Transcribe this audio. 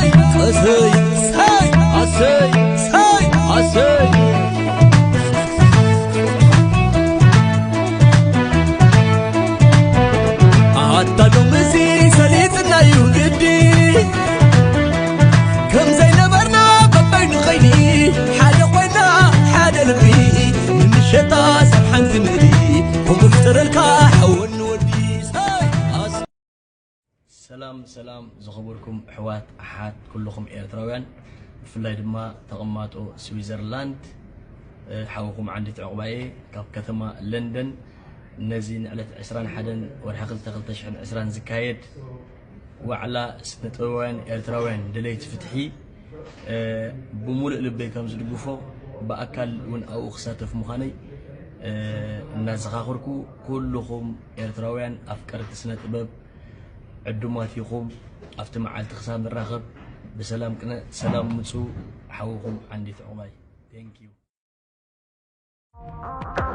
ኣሰይ ኣሰይ ኣሰይ ኣሰይ ኣሰይ ኣታ ሎምዚ ሰሊጥና እዩ ግዲ ከም ዘይነበርና በበይኑ ኸይዲ ሓደ ኮይና ሓደ ልቢ ንምሸታ ሰብ ሓንቲ ንእዲ ከምኡ ፍጠረልካ ሓወን ወዲ ኣሰይ ኣሰይ ሰላም ሰላም ዝኸበርኩም ኣሕዋት ኣሓት ኩልኹም ኤርትራውያን ብፍላይ ድማ ተቐማጦ ስዊዘርላንድ ሓውኹም ዓንዲት ዕቑባየ ካብ ከተማ ለንደን ነዚ ንዕለት ዕስራን ሓደን ወርሒ ክልተ ክልተ ሽሕን ዕስራን ዝካየድ ዋዕላ ስነ ጥበባውያን ኤርትራውያን ደለይቲ ፍትሒ ብሙሉእ ልበይ ከም ዝድግፎ ብኣካል እውን ኣብኡ ክሳተፍ ምዃነይ እናዘኻኽርኩ ኩልኹም ኤርትራውያን ኣፍቀርቲ ስነ ጥበብ ዕዱማት ኢኹም ኣብቲ መዓልቲ ክሳብ ንራኸብ ብሰላም ቅነ ሰላም ምጹ ሓውኹም ዓንዲት ዕቑባይ Thank you